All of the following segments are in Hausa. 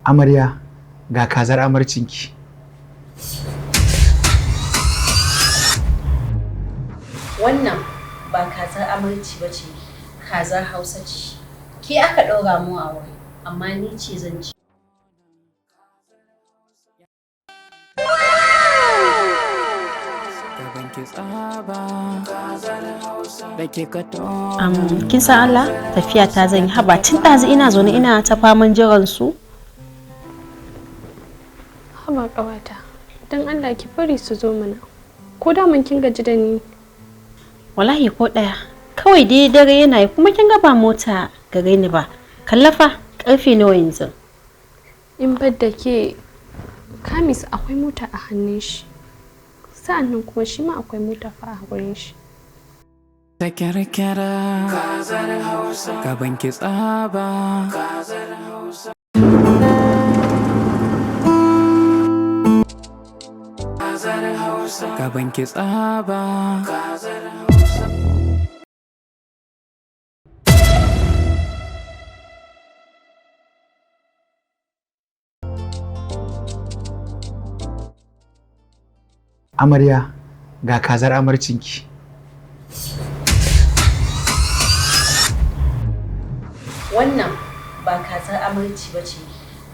Amarya, ga kazar amarcinki. Wannan ba kazar amarci ba ce, kazar Hausa ce. Ke aka ɗaura mu a wuri, amma ni ce zan ci. Kin san Allah, tafiya ta zan yi. Haba, tun ɗazu ina zaune ina ta faman jiran su. Haba ƙawata, don Allah ki bari su zo mana. Ko da mun kin gaji da ni. Wallahi ko ɗaya. Kawai dai dare yana yi kuma kin ga ba mota gare ni ba. Kallafa karfe nawa yanzu? In bar da ke, Kamis akwai mota a hannun shi. Sa'annan kuma shi ma akwai mota fa a gurin shi. Ta kyarkyara kazar Hausa, gaban ki tsaba kazar Hausa. Kazar Hausa, gaban ki tsaba kazar Hausa. Amarya, ga kazar amarcinki. Wannan ba kazar amarci ba ce,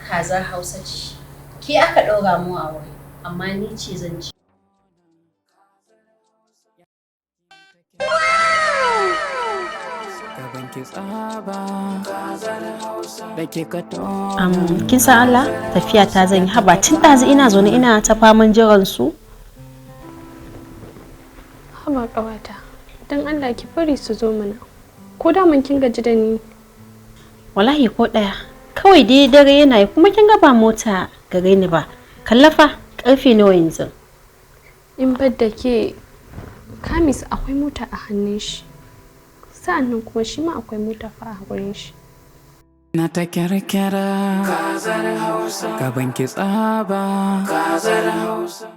kazar Hausa ce. Ke aka ɗaura mu a wuri, amma ni ce zan ci. Gaban ki tsaba kazar Hausa da kika tona. Kin san Allah, tafiya ta zan yi. Haba, tun ɗazu ina zaune ina ta faman jiran su. Haba ƙawata, don Allah ki bari su zo mana. Ko da mun kin gaji da ni. Wallahi ko ɗaya. Kawai dai dare yana yi kuma kin ga ba mota gare ni ba. Kallafa karfe nawa yanzu? In bar da ke, Kamis akwai mota a hannun shi. Sa'annan kuma shi ma akwai mota fa a gurin shi. Na ta kyarkyara kazar Hausa, gaban ki tsaba kazar Hausa.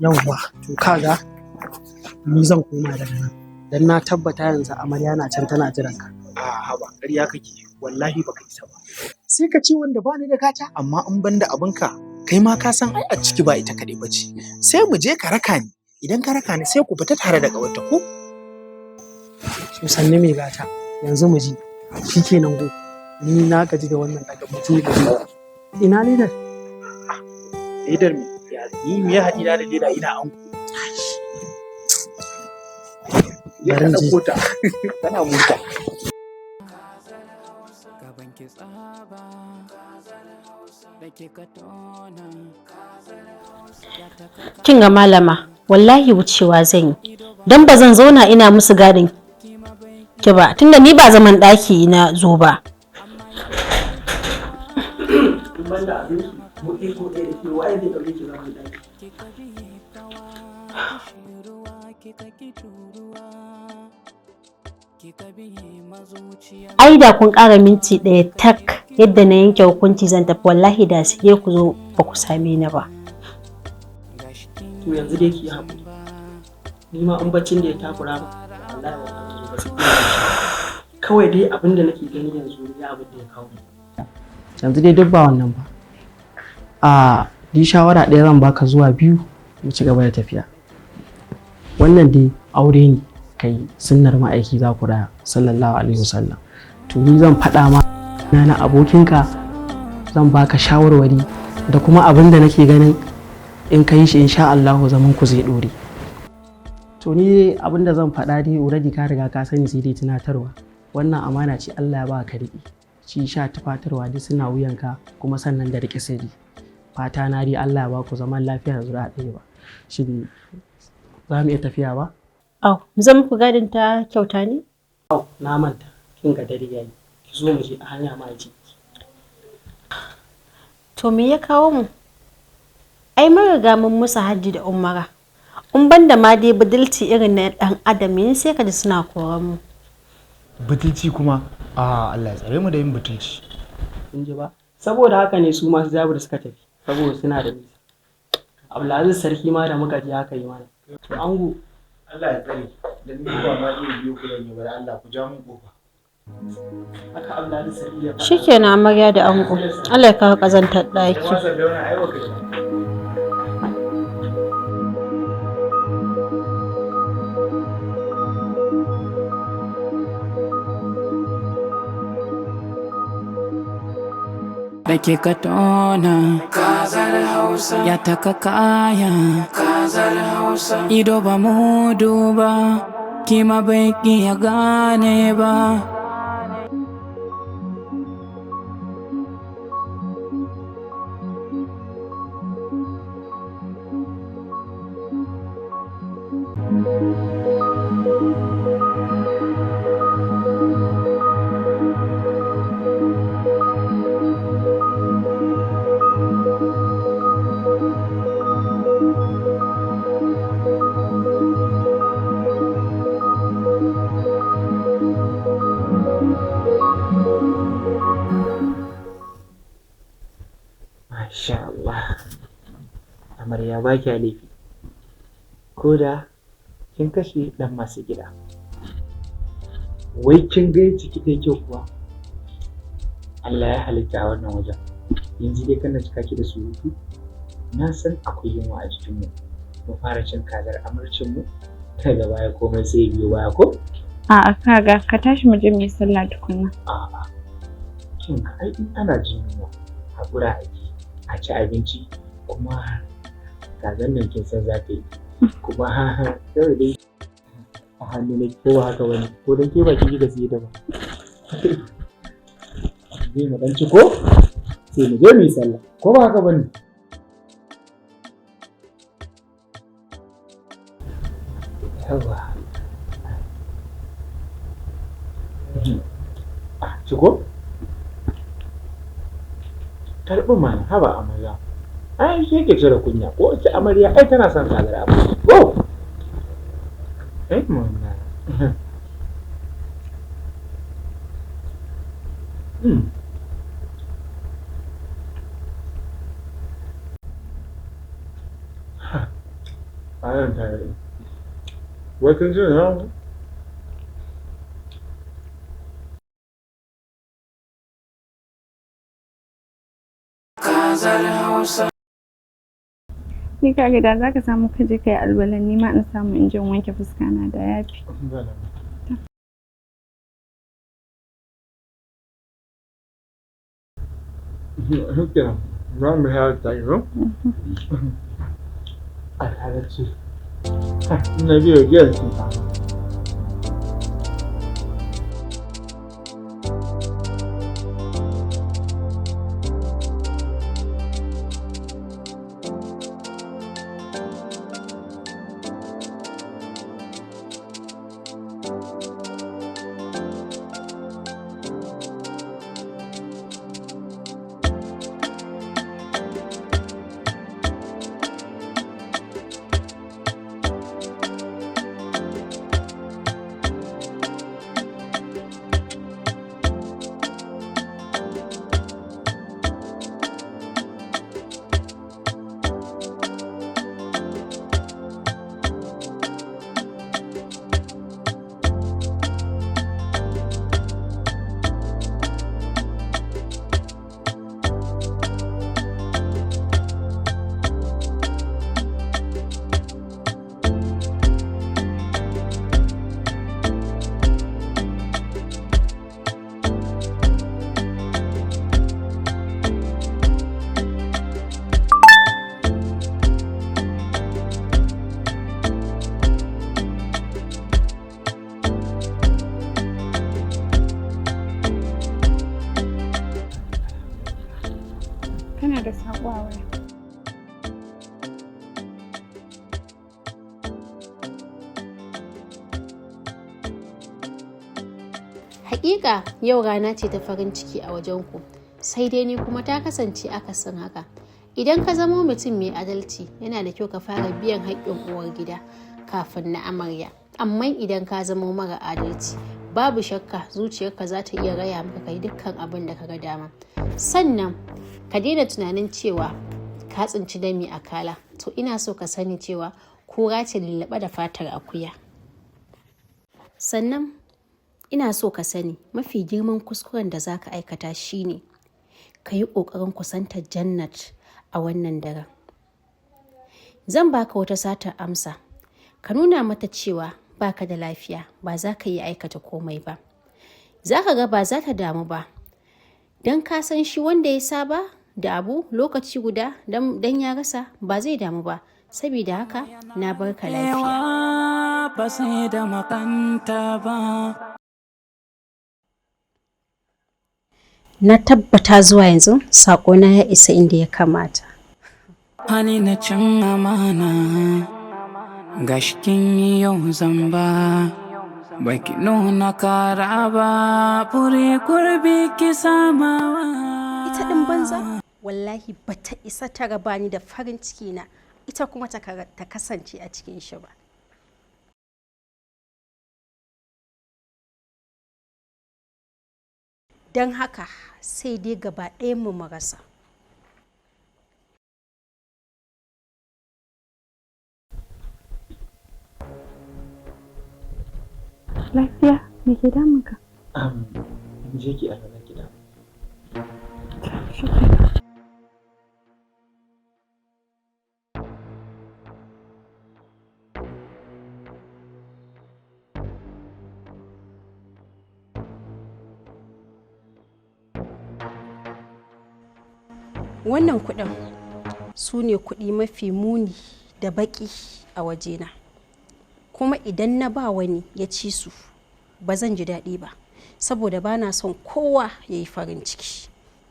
Yauwa, to kaga ni zan koma daga nan dan na tabbata yanzu amarya na can tana jiran ka. A haba, ƙarya kake, wallahi baka isa ba. Sai ka ce wanda bani da gata, amma in ban da abinka, kai ma ka san ai a ciki ba ita kaɗai ba ce. Sai mu je ka raka ni, idan ka raka ni sai ku fita tare da ƙawarta ko? To sanni mai gata, yanzu mu ji shikenan go. Ni na gaji da wannan daga mutum da ina ledar. Ledar me? Ya ni me ya haɗi na da leda ina anko? Ya Bari in je. ɗauko ta. Tana mota. Gaban ki tsaba da kika tona. Kin ga malama, wallahi wucewa zan yi. Don ba zan zauna ina musu gadin ki ba, tunda ni ba zaman ɗaki na zo ba. In ban da abin mu ɗaya ko ɗaya da ke, waye zai ɗauke ki zaman ɗaki? Ai da kun ƙara minti ɗaya tak yadda na yanke hukunci zan tafi, wallahi da sai ku zo ba ku same ni ba. To yanzu dai ki yi haƙuri, ni ma in baccin da ya takura ba wallahi ba zan zo ba, sai dai kawai dai abin da nake gani yanzu ya abin da ya kawo mu. Yanzu dai duk ba wannan ba. A di shawara ɗaya zan baka zuwa biyu mu ci gaba da tafiya. Wannan dai aure ne kai, sunnar ma'aiki za ku raya sallallahu alaihi wasallam. To ni zan faɗa ma na abokinka, zan baka shawarwari da kuma abin da nake ganin in ka yi shi insha Allahu zaman ku zai ɗore. To ni dai abin da zan faɗa dai already ka riga ka sani, sai dai tunatarwa. Wannan amana ce Allah ya ba ka riƙe. Ci sha tufatarwa duk suna wuyanka, kuma sannan da riƙe sirri. Fata na dai Allah ya ba ku zaman lafiya da zuri'a ɗaya ba. Shin za mu iya tafiya ba? Au, zan muku gadin ta kyauta ne? Au, na manta, kin ga dare yayi. Ki zo mu je, a hanya ma ji. To me ya kawo mu? Ai Ai mun riga mun musu hajji da umara. In ban da ma dai budulci irin na ɗan adam yin sai ka ji suna koran mu. Butulci kuma, a Allah ya tsare mu da yin butulci. Kun ji ba? Saboda haka ne su masu Jabir suka tafi, saboda suna da nisa. Abdulaziz sarki ma da muka je haka yi mana. To ango, Allah ya tsare, dan ni ba ma iya biyo ku zan yi ba, da Allah ku ja mun kofa. Haka Abdulaziz sarki ya faɗa. Shikenan amarya da ango. Allah ya kawo ƙazantar ɗaki. Kai ma Sardauna ai baka yi ba. Da kika tona kazar Hausa ya taka kaya kazar Hausa ido ba mu duba kima bai ya gane ba. Masha Allah. Amarya ba kya laifi. Ko da kin kashe ɗan masu gida. Wai kin ga yacce kika yi kyau kuwa? Allah ya halitta a wannan wajen. Yanzu dai kana cika ki da surutu. Na san akwai yunwa a jikinmu. Mu fara cin kazar amarcinmu. Daga baya komai sai biyo baya ko? A'a kaga ka tashi mu je mu yi sallah tukunna. A'a. Kin ga ai in ana jin yunwa haƙura ake a ci abinci, kuma kazan nan kin san za ta yi. Kuma kawai dai a hannu na ko ba haka bane ko dan ke ba ki kika siye ta ba. Zai mu dan ci ko? Sai mu je mu yi sallah ko ba haka bane? Yawwa. Ah, ci ko? Karɓi mana, haba amarya. Ai shi yake cire kunya ko ita amarya ai tana son kazar amarya. Ko? Eh mana. Ayan ta yi. Wai kin ji ne? Kazar Hausa. Ni kaga da zaka samu ka je kai alwalan, ni ma in samu in je in wanke fuska na da yafi. Shikenan, za mu yi ta yi ko? A tare ce. Ina biyo giyar sun ta. Kana da saƙo a waya. Hakika yau rana ce ta farin ciki a wajenku, sai dai ni kuma ta kasance akasin haka. Idan ka zamo mutum mai adalci, yana da kyau ka fara biyan haƙƙin uwar gida kafin na amarya. Amma idan ka zamo mara adalci, babu shakka zuciyarka za ta iya raya maka kai dukkan abin da ka ga dama. Sannan ka daina tunanin cewa ka tsinci dami a kala. To ina so ka sani cewa kura ce lulluɓe da fatar akuya. Sannan ina so ka sani mafi girman kuskuren da za ka aikata shine ka yi ƙoƙarin kusantar Jannat a wannan daren. Zan baka wata satar amsa. Ka nuna mata cewa baka da lafiya, ba za ka iya aikata komai ba. Za ka ga ba za ta damu ba. Don ka san shi wanda ya saba da abu lokaci guda don ya rasa ba zai damu ba. Sabida haka na barka lafiya. Ba sai da makanta ba. Na tabbata zuwa yanzu saƙona ya isa inda ya kamata. Hali na cin amana, gashi kin yi yau zamba, baki nuna kara ba, fure gurbi ki samawa. Ita ɗin banza? Wallahi bata isa ta raba ni da farin ciki na, ita kuma ta kasance a cikin shi ba. Don haka sai dai gaba ɗayan mu mu rasa. Lafiya, me ke damunka? Je ki alwala gida. Wannan kuɗin su ne kuɗi mafi muni da baƙi a wajena. Kuma idan na ba wani ya ci su, ba zan ji daɗi ba, saboda ba na son kowa ya yi farin ciki.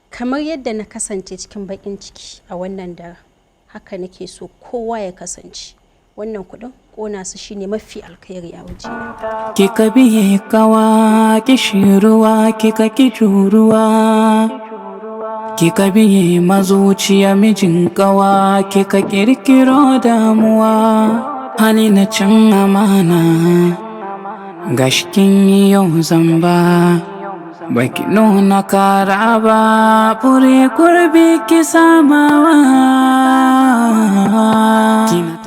Kamar yadda na kasance cikin baƙin ciki a wannan daren, haka nake so kowa ya kasance. Wannan kuɗin ƙona su shine mafi alkhairi a wajena. Kika biye kawa kishiruwa kika ki juruwa. Kika biye mazuciya mijin kawa kika kirkiro damuwa. Hali na cin amana, gashi kin yi yau zamba, baki nuna kara ba, fure gurbi ki samawa.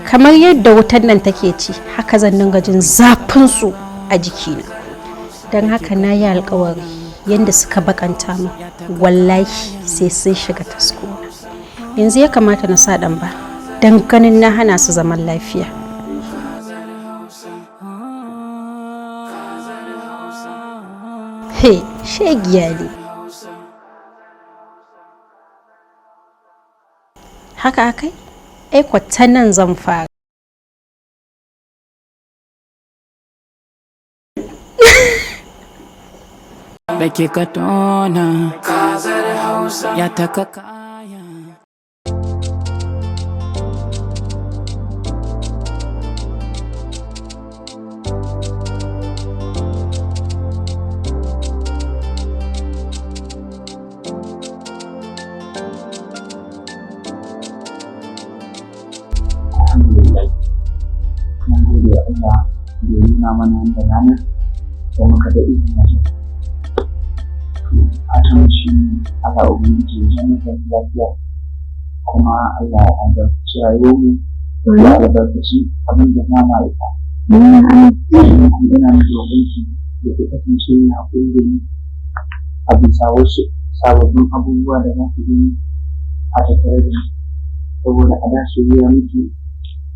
Kamar yadda wutar nan take ci, haka zan dinga jin zafin su a jikina. Don haka na yi alkawari yadda suka bakanta min, wallahi sai sun shiga taskona. Yanzu ya kamata na sa ɗan ba, don ganin na hana su zaman lafiya. He, shegiya ne. Haka akai? Ai ta nan zan fara. Da kika tona, kazar Hausa ya taka kaya. Alhamdulillah. Mun gode wa Allah da ya nuna mana wannan ranar da muka daɗe muna jira. Fatan shi Allah Ubangiji ya zama da lafiya kuma Allah ya albarkaci rayuwarmu ya albarkaci abin da za mu haifa. Sannan kuma ina miki roƙonki da ki kasance mai haƙuri da ni a bisa wasu sababbin abubuwa da za ki gani a tattare da ni. Saboda a da soyayya muke,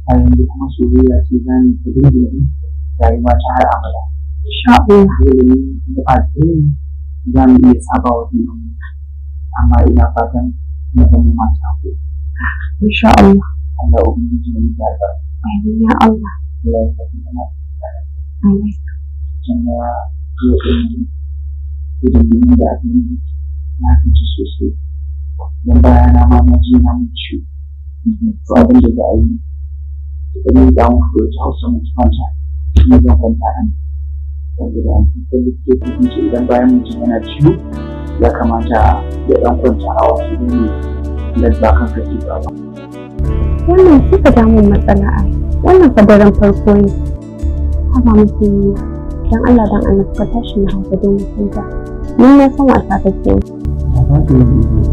a yanzu kuma soyayya ce za mu ta dindindin rayuwa ta har abada. Dole ne mu a tsaye za mu iya saba wa junanmu, amma ina fatan mu zama masu haƙuri. Insha Allah. Allah Ubangiji ya miki albarka. Amin ya Allah. Allah ya sa ki zama Amin. kin ga yau ɗin nan hidindimun da aka yi na gaji sosai. Don bayana ma na ji yana min ciwo. To abin da za a yi, ki ɗan miƙa min fulo ki hau sama ki kwanta, ni zan kwanta a nan. Saboda an san likitoci sun ce idan bayan mutum yana ciwo ya kamata ya ɗan kwanta awa huɗu ne Bilal ba kan hakika ba. Wannan sai ka damun matsala ai. Wannan fa daren farko ne. Haba mutum dan Allah dan Allah ka tashi mu hau gado mu huta. Ni na san wasa kake yi. Da za ki yi izini.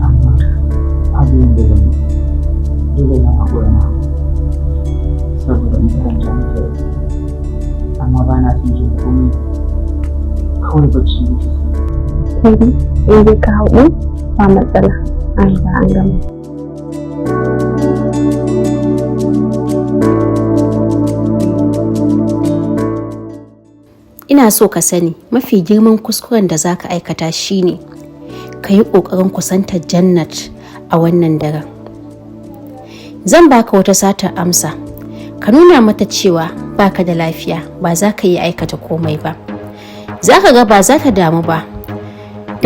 Amma babu yadda zan yi. Dole zan haƙura na hau. Saboda in faranta miki rai. Amma ba na son jin komai. Kawai bacci nake so. Kai dai in dai ka hau ɗin ba matsala. An riga an gama. Ina so ka sani mafi girman kuskuren da za ka aikata shine ka yi ƙoƙarin kusantar Jannat a wannan daren. Zan baka wata satar amsa, ka nuna mata cewa baka da lafiya ba za ka iya aikata komai ba. Za ka ga ba za ta damu ba,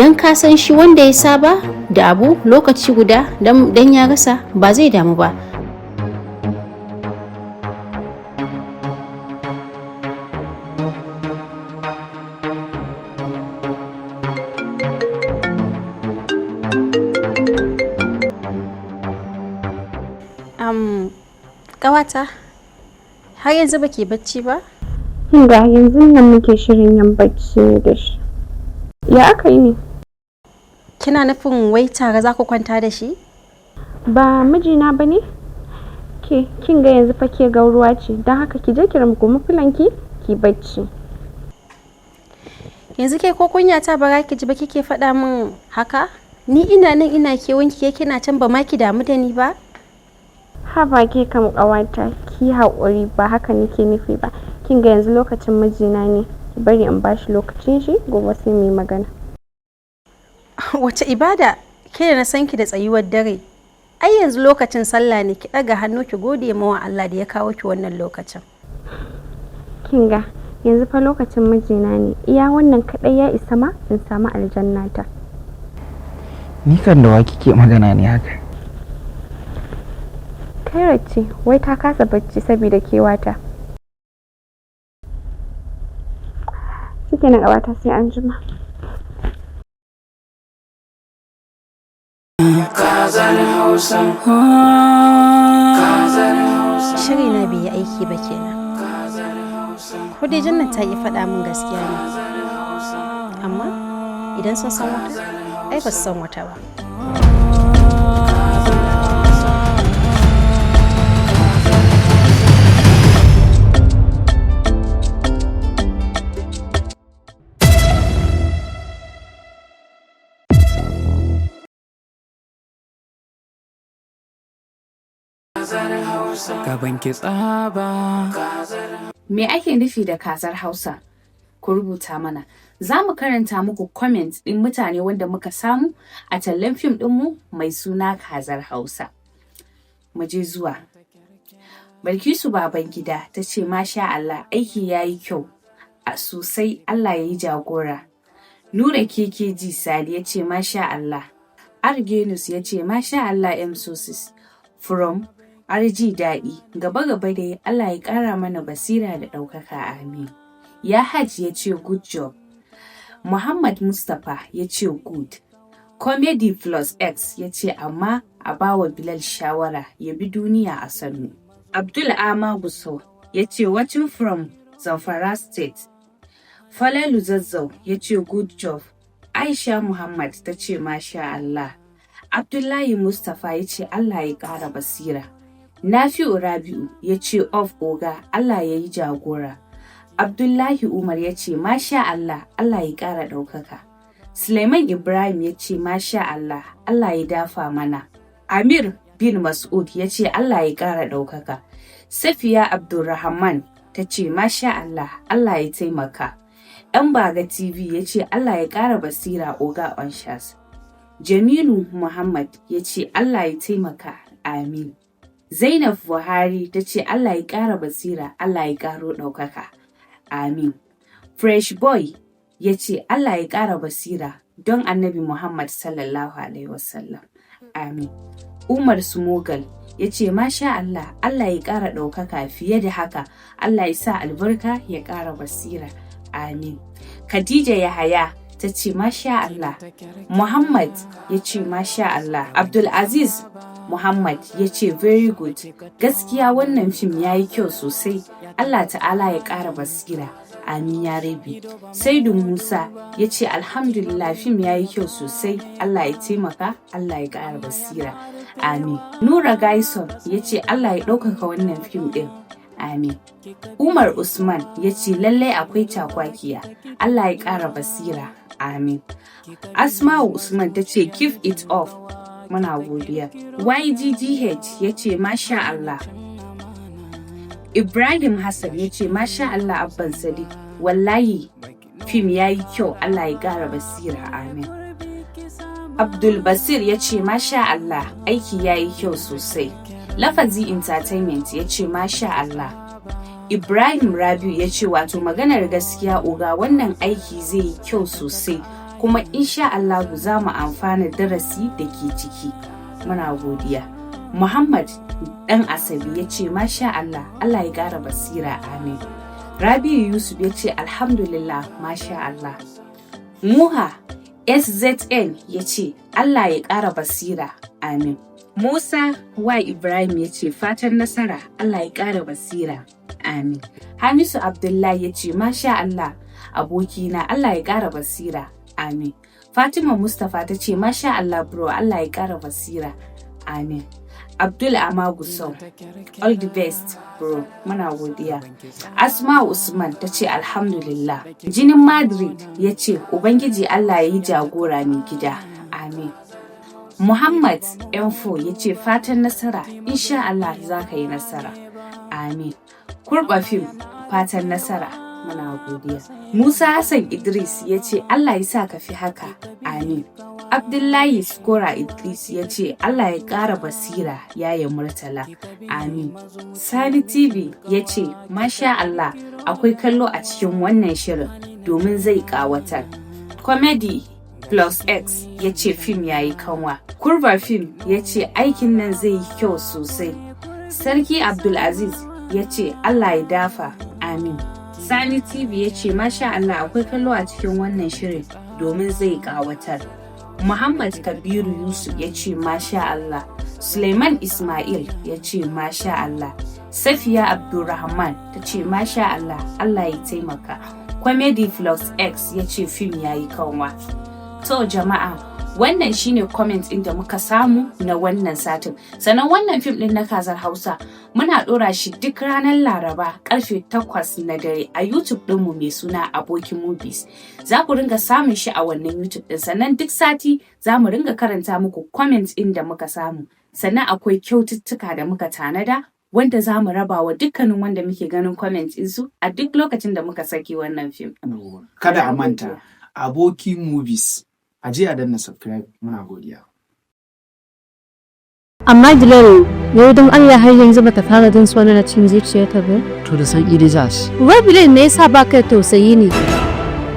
don ka san shi wanda ya saba da abu lokaci guda don ya rasa ba zai damu ba. Ƙawata, har yanzu baki bacci ba? Kin ga yanzu nan muke shirin yin bacci da shi. Ya aka yi ne? Kina nufin wai tare za ku kwanta da shi? Ba mijina ba ne? Ke, kin ga yanzu fa ke gauruwa ce, don haka ki je ki rungumi filanki ki bacci. Yanzu ke ko kunya ta bara ki ji ba kike faɗa min haka? Ni ina nan ina kewanki ke kina can ba ma ki damu da ni ba? Haba ke kam ƙawata, ki haƙuri ba haka nake nufi ba. Kin ga yanzu lokacin mijina ne, ki bari in bashi lokacin shi gobe sai mu yi magana. Wace ibada ke da na san ki da tsayuwar dare? Ai yanzu lokacin sallah ne ki ɗaga hannu ki gode mawa Allah da ya kawo ki wannan lokacin. Kin ga yanzu fa lokacin mijina ne, iya wannan kaɗai ya isa ma in samu aljannata. Ni kan da wa kike magana ne haka? Kairat ce, wai ta kasa bacci saboda kewata. Shikenan ƙawata sai an jima. Kazar Hausa. Kazar Hausa. Shiri na bai yi aiki ba kenan. Ko dai Jannat ta yi faɗa min gaskiya ne. Amma idan sun san wata, ai ba su san wata ba. Gaban ki tsaba. Me ake nufi da kazar Hausa? Ku rubuta mana. Za mu karanta muku comment ɗin mutane wanda muka samu a tallan fim ɗinmu mai suna kazar Hausa. Mu je zuwa. Bilkisu Babangida ta ce masha Allah aiki ya yi kyau a sosai Allah ya yi jagora. Nura KKG Sadi ya ce masha Allah. Argenus ya ce masha Allah M Sources from RG Daɗi gaba gaba dai Allah ya ƙara mana basira da ɗaukaka amin. Ya Hajj ya ce good job. Muhammad Mustapha ya ce good. Comedy Plus X ya ce amma a bawa Bilal shawara ya bi duniya a sannu. Abdul Ama Gusau ya ce watching from Zamfara State. Falalu Zazzau ya ce good job. Aisha Muhammad ta ce masha Allah. Abdullahi Mustapha ya ce Allah ya ƙara basira. Nafi'u Rabi'u ya ce off oga Allah ya yi jagora. Abdullahi Umar ya ce masha Allah Allah ya ƙara ɗaukaka. Suleiman Ibrahim ya ce masha Allah Allah ya dafa mana. Amir bin Mas'ud ya ce Allah ya ƙara ɗaukaka. Safiya Abdulrahman ta ce masha Allah Allah ya taimaka. Ɗan Baga TV ya ce Allah ya ƙara basira oga Onshas. Jamilu Muhammad ya ce Allah ya taimaka amin. Zainab Buhari ta ce Allah ya ƙara basira, Allah ya ƙaro ɗaukaka. Amin. Fresh Boy ya ce Allah ya ƙara basira don Annabi Muhammad sallallahu Alaihi wasallam. Amin. Umar Sumogal ya ce masha Allah, Allah ya ƙara ɗaukaka fiye da haka, Allah ya sa albarka ya ƙara basira. Amin. Khadija Yahaya ta ce masha Allah. Muhammad ya ce masha Allah. Abdulaziz Muhammad ya ce very good. Gaskiya wannan fim ya yi kyau sosai. Allah ta'ala ya ƙara basira. Amin ya rabi. Saidu Musa ya ce alhamdulillah, fim ya yi kyau sosai. Allah ya taimaka, Allah ya ƙara basira. Amin. Nura Gaison ya ce Allah ya ɗaukaka wannan fim ɗin. Amin. Umar Usman ya ce lallai akwai cakwakiya. Allah ya ƙara basira. Amin. Asma'u Usman ta ce keep it up. Muna godiya. YGGH ya ce masha Allah. Ibrahim Hassan ya ce masha Allah, Abban Sadiq. Wallahi fim ya yi kyau, Allah ya ƙara basira. Amin. Abdul Basir ya ce masha Allah, aiki ya yi kyau sosai. Lafazi Entertainment ya ce masha Allah. Ibrahim Rabiu ya ce wato maganar gaskiya oga, wannan aiki zai yi kyau sosai, kuma insha Allahu za mu amfana darasi da ke ciki. Muna godiya. Muhammad Dan Asabi ya ce masha Allah, Allah ya ƙara basira, amin. Rabiu Yusuf ya ce alhamdulillah, masha Allah. Muha SZN ya ce Allah ya ƙara basira, amin. Musa Y Ibrahim ya ce fatan nasara, Allah ya ƙara basira, amin. Hamisu Abdullahi ya ce masha Allah abokina, Allah ya ƙara basira, amin. Fatima Mustapha ta ce masha Allah bro, Allah ya ƙara basira, amin. Abdul Amagusau, all the best bro, muna godiya. Asma Usman ta ce alhamdulillah. Jinin Madrid ya ce Ubangiji Allah ya yi jagora mai gida, amin. Muhammad Enfo ya ce fatan nasara, insha Allah za ka yi nasara, amin. Kurba Fim, fatan nasara, muna godiya. Musa Hassan Idris ya ce Allah ya sa ka fi haka, amin. Abdullahi Skora Idris ya ce Allah ya ƙara basira yaya Murtala, amin. Sani TV ya ce masha Allah, akwai kallo a cikin wannan shirin domin zai ƙawatar. Comedy Plus X ya ce fim ya yi kanwa. Kurba Fim ya ce aikin nan zai yi kyau sosai. Sarki Abdulaziz ya ce Allah ya dafa, amin. Sani TV ya ce masha Allah, akwai kallo a cikin wannan shirin domin zai ƙawatar. Muhammad Kabiru Yusuf ya ce masha Allah. Suleiman Ismail ya ce masha Allah. Safiya Abdulrahman ta ce masha Allah, Allah ya taimaka. Comedy Flux X ya ce fim ya yi kanwa. To jama'a, wannan shine comment ɗin da muka samu na wannan satin. Sannan wannan fim ɗin na Kazar Hausa muna ɗora shi duk ranar Laraba karfe 8 na dare a YouTube ɗinmu mai suna Abokin Movies. Za ku ringa samun shi a wannan YouTube ɗin. Sannan duk sati za mu ringa karanta muku comment ɗin da muka samu. Sannan akwai kyaututtuka da muka tanada wanda za mu raba wa dukkanin wanda muke ganin comment ɗinsu a duk lokacin da muka saki wannan fim. Kada a manta, Aboki Movies. A je a danna subscribe, muna godiya. Amma Bilal, yau don Allah har yanzu bata fara jin sona na cikin zuciyarta ba? To da sauki dai za su. Wai Bilal, me yasa baka da tausayi ne?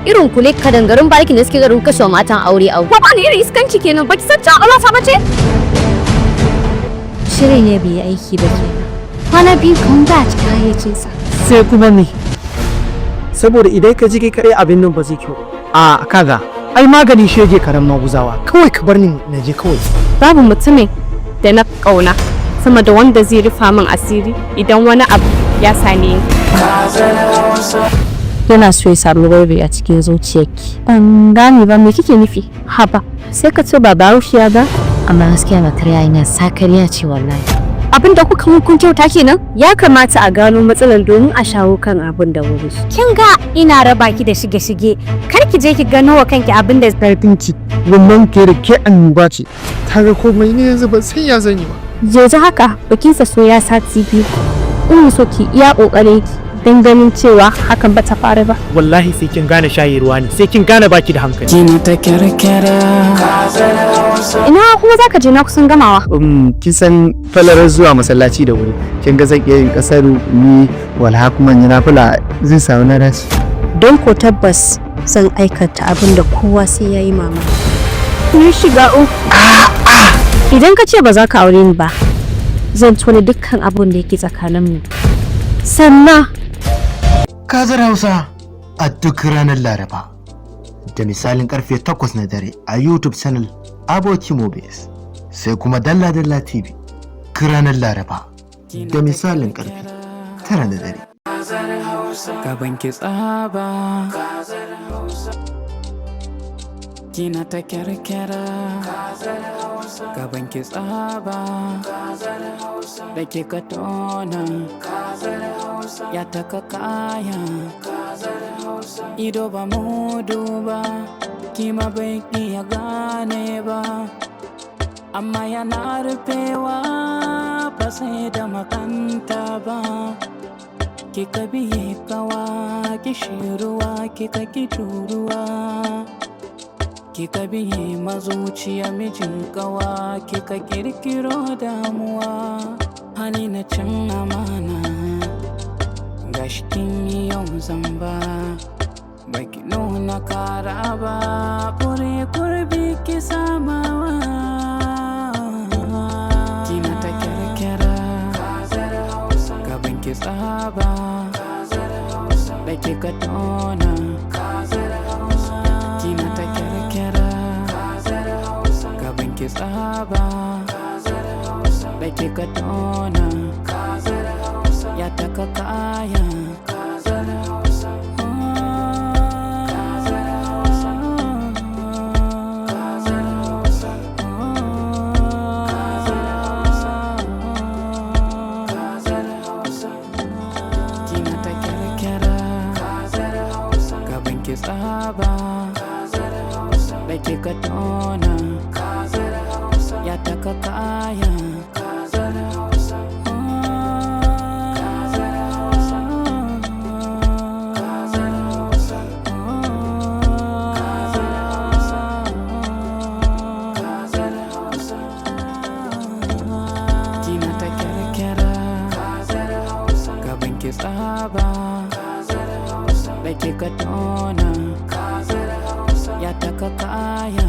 Irin kule kadangarin barikin da suke garin kashe matan aure au. Ko ba ni irin iskanci kenan, baki san cewa Allah ta bace? Shirin ya bai aiki ba kenan. Kwana 2 kan ba cikin hayyacinsa. Sai kuma me? Saboda idan ka ji kai kaɗai, abin nan ba zai kyau. A kaga, ai magani shege karan maguzawa. Kawai ka bar ni na je kawai. Babu mutumin da na kauna sama da wanda zai rufa min asiri idan wani abu ya same ni. Yana so ya samu gurbi a cikin zuciyarki. Ban gane ba, me kike nufi? Haba, sai ka ce ba Bahaushiya ba? Amma gaskiya matar yayina sakariya ce wallahi. Abin da kuka mun kun kyauta kenan? Ya kamata a gano matsalar domin a shawo kan abin da wuri. Kin ga ina raba ki da shige-shige, kar ki je ki gano wa kanki abin da Karfinki wannan ke da ke annoba ce, ta ga komai ne, yanzu ban san ya zan yi ba. Yanzu haka bikinsa so ya sati 2. Ina so ki iya kokarin ki don ganin cewa hakan ba ta faru ba. Wallahi sai kin gane shayi ruwa ne, sai kin gane baki da hankali. Kina ta kyarkyara. Ina kuma zaka je? Na kusan gamawa. Kin san falalar zuwa masallaci da wuri. Kin ga zan iya yin kasaru ni walha kuma ni nafila, zai samu na rasu. Don ko tabbas zan aikata abin da kowa sai ya yi mamaki. Ni shiga uku. Idan ka ce ba za ka aure ni ba, zan tona dukkan abin da yake tsakaninmu. Sannan Kazar Hausa a duk ranar Laraba. Da misalin karfe 8 na dare a YouTube channel Aboki Mobius. Sai kuma Dalla Dalla TV ranar Laraba da misalin karfe 9 na dare. Gaban ki tsaba. Kina ta kyarkyara. Gaban ki tsaba. Da kika tona. Ya taka kaya. Ido ba mu duba. Kima bai iya gane ba. Amma yana rufewa ba sai da makanta ba. Kika biye kawa kishiruwa kika ki turuwa. Kika biye mazuciya mijin kawa kika kirkiro damuwa. Hali na cin amana gashi kin yi yau zamba. Baki nuna kara ba kure kurbi ki samawa. Kina ta kyarkyara gaban ki tsaba. Da kika tona. Kina ta kyarkyara gaban ki tsaba. Da kika tona. Ya taka kaya. Kina ta kyarkyara gaban ki tsaba. Da kika tona. Ya taka kaya. Kina ta kyarkyara gaban ki tsaba. Da kika tona. Ya taka kaya.